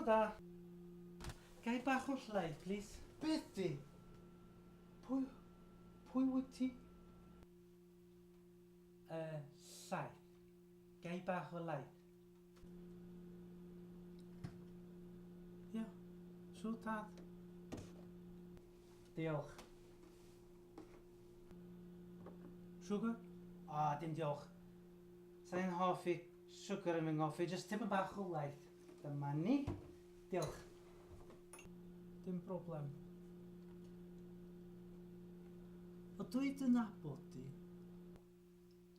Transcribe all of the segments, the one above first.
da. Ga i bach o llaeth, plis? Beth di? Pwy, pwy wyt ti? Uh, llaeth. Ga i bach o laeth? Ia, siŵr tad. Diolch. Sugar? O, dim diolch. Sa i'n hoffi siwgr yn fy nghoffi, jyst tipyn bach o laeth. Dyma ni. Diolch. Dim broblem. Ydw i dy nabod di?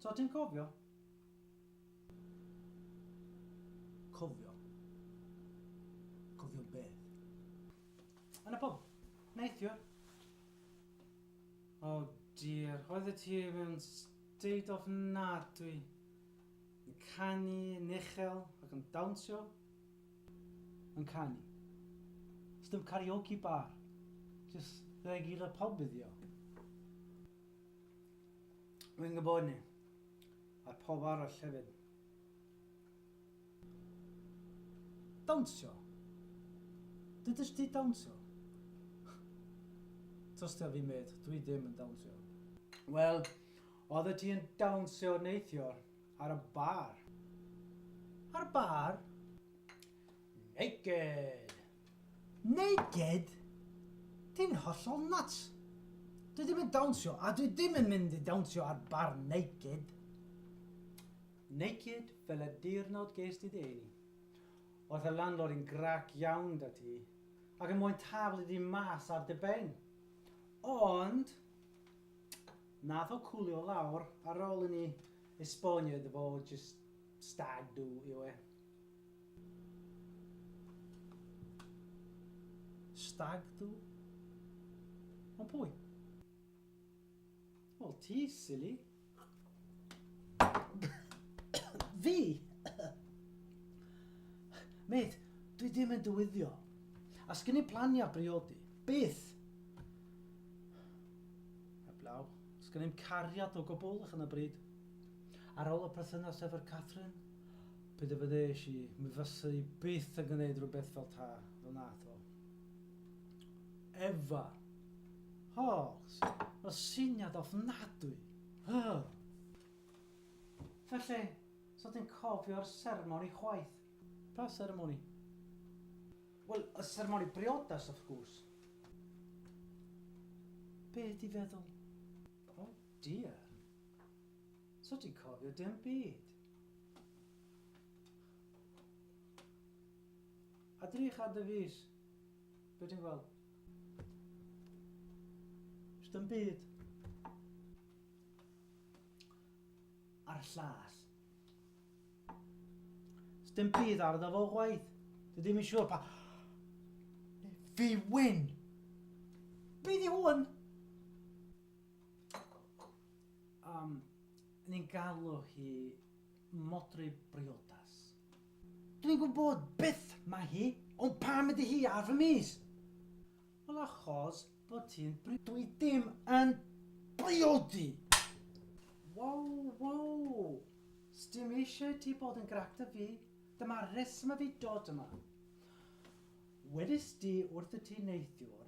So ti'n cofio? Cofio? Cofio beth? Yn y pub, neithiwr. Oh dear, oeddet ti mewn state ofnadwy. Yn canu yn uchel ac yn dawnsio. Yn canu. Sdim karaoke bar. Just regular pub iddi o. Wy'n gwybod ni. A pob arall hefyd. Dawnsio? Dydys ti dawnsio? Tystio fi mate, dwi ddim yn dawnsio. Wel, oeddet ti yn dawnsio neithiwr ar y bar. Ar y bar? Naked! Naked? Ti'n hollol nuts! Dwi ddim yn dawnsio, a dwi ddim yn mynd i dawnsio ar bar naked. Naked fel y diwrnod ges di dy eni. Oedd y landlord yn grac iawn 'da ti, ac yn moyn taflu di mas ar dy ben. Ond, nath o cwlio lawr ar ôl i ni esbonio iddo fo jyst stag do yw e. Stag do? Ond pwy? Wel, ti, silly. Fi? Mate, dwi ddim yn dywyddio. A sgyn i planiau briodi. Byth! Heblaw, sgyn i'm cariad o gwbl ych yn y bryd. Ar ôl y perthynas efo'r Catherine, penderfynais i, mi fysa i byth yn gwneud rhywbeth fel ta, fel nath o. Efa! Hogs! Mae syniad ofnadwy! Huh. Felly, so ti'n cofio'r seremoni chwaith? Pa seremoni? Wel, y seremoni briodas, wrth gwrs. Be di feddwl? Oh dear. So ti'n cofio dim byd? A drych ar dy fys. Be ti'n gweld? Sdim byd. A'r llall. Sdim byd arno fo chwaith. Dwi ddim yn siŵr pa... Fi wyn! Be di hwn? Um, ni'n galw hi modry briodas. Dwi'n gwybod beth mae hi, ond pam ydy hi ar fy mys? Wel achos bod ti'n bri... Dwi dim yn briodi! Wow, wow! Sdim eisiau ti bod yn grac 'da fi. Dyma'r rheswm i fi dod yma. Wedis di wrthyt ti neithiwr,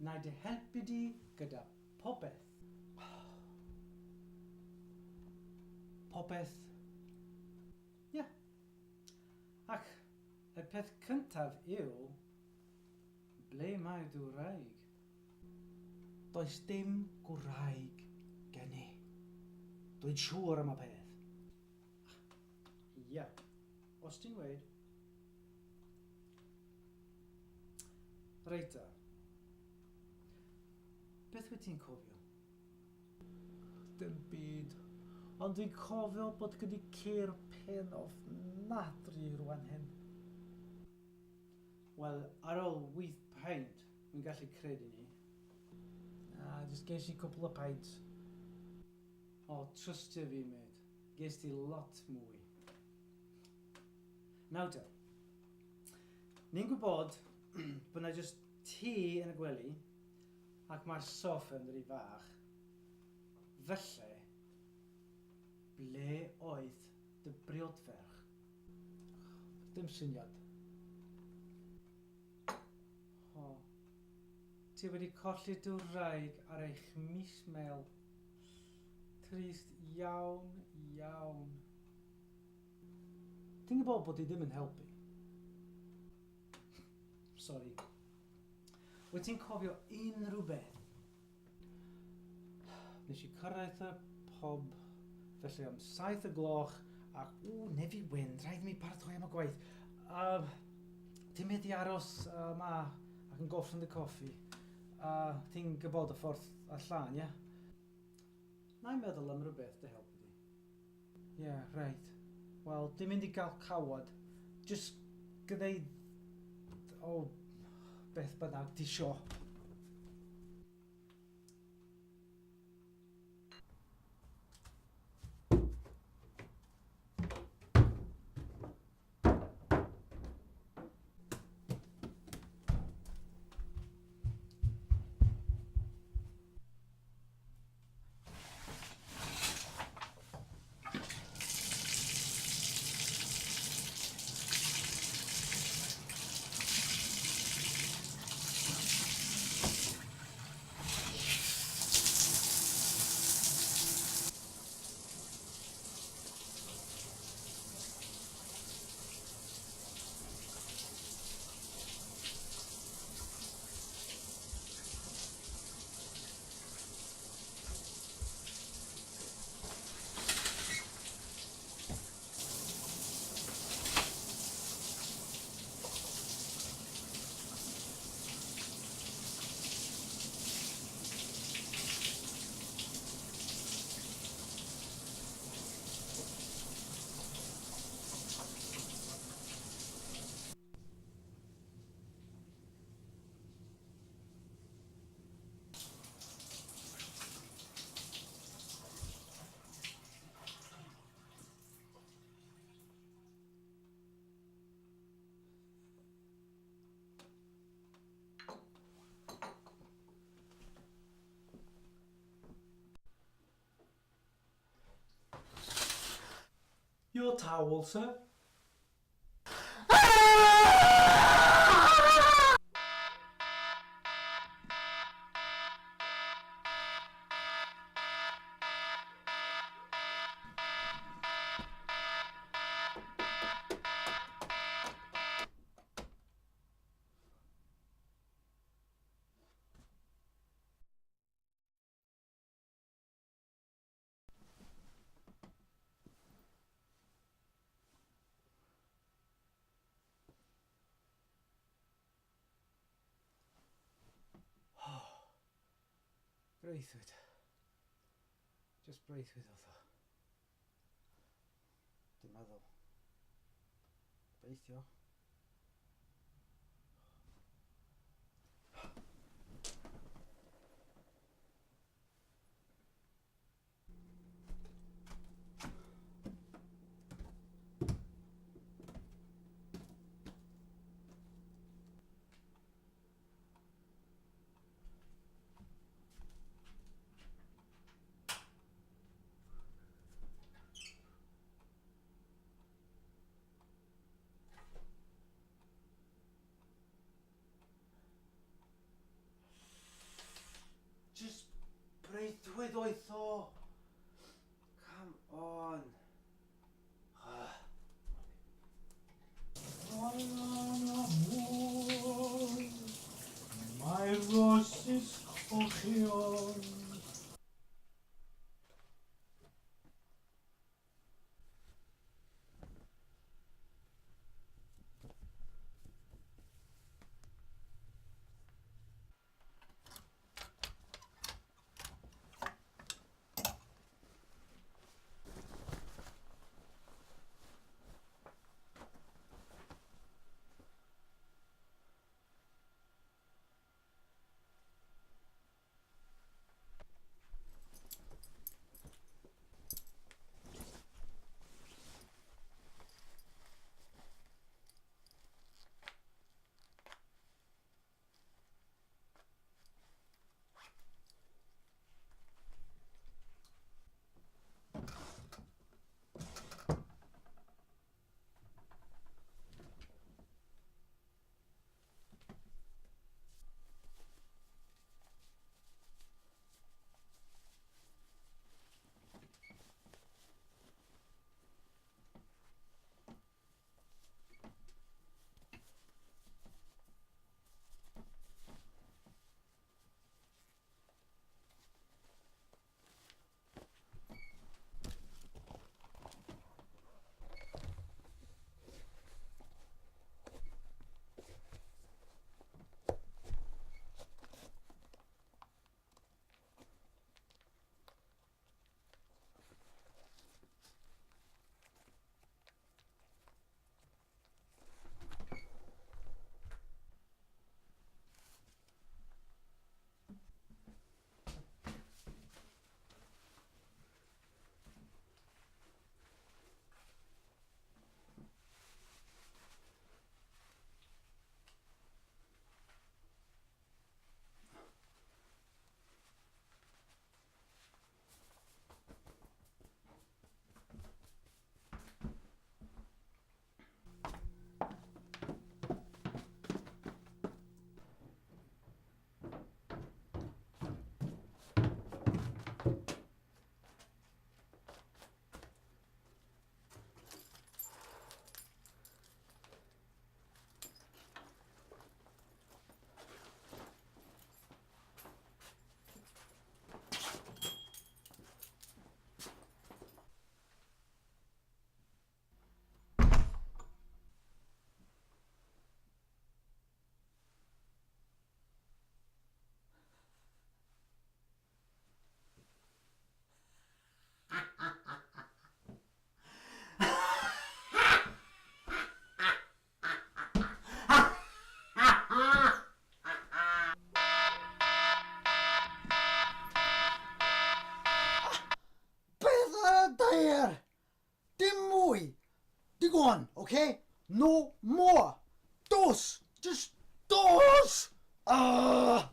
na i dy helpu di gyda popeth. Popeth. Ie. Ac y peth cyntaf yw, ble mae dy wraig? Does dim gwraig gen i. Dwi'n siŵr am y peth. Ie. Os ti'n gweud. Reit ta. Beth wyt ti'n cofio? Dim byd. Ond dwi'n cofio bod gyda cur pen ofnadwy rwan hyn. Wel, ar ôl 8 peint, dwi'n gallu credu ni. Na, jyst ges i cwpl o pints. O, trystio fi, mate. Ges ti lot mwy. Nawr te. Ni'n gwybod bod 'na jyst ti yn y gwely ac mae'r soffa yn rhy fach. Felly, ble oedd dy briodferch? Dim syniad. Ti wedi colli dy wraig ar eich mis mel. Trist iawn, iawn. Ti'n gwybod bod ti ddim yn helpu. Sori. Wyt ti'n cofio unrhyw beth? Nes i cyrraedd y pob felly am 7 y gloch ac ww, Nefi Wyn, rhaid i mi paratoi am y gwaith. Ti'n mynd i aros ma ac yn gollwng dy coffi. Ti'n gwybod y ffordd allan, ie? Na i meddwl am rhywbeth dy helpu di. Ie, yeah, reit. Wel, dwi'n mynd i gael cawod. Just gwneud... O, beth bynnag ti isio. Your towel, sir. Breuddwyd. Just breuddwyd oedd o. Dwi'n meddwl. Gobeithio. Just breuddwyd oedd o. Come on. Mae rosys cochion. Digon, okay? No more! Dos! Just dos! Ah!